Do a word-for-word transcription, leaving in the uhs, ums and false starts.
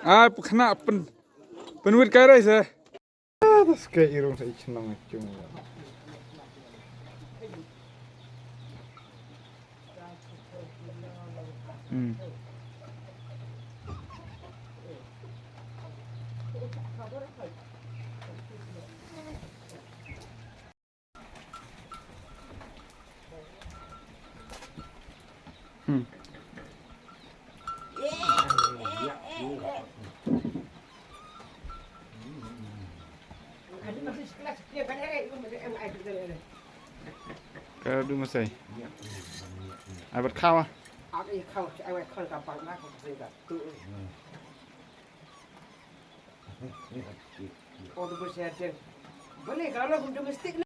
Ai, pynkhana pyn pynwit kai rai se. Ah, das kai irung sa ich nang chung. Hmm. Hmm. Ka du masai. Ai bat khawa.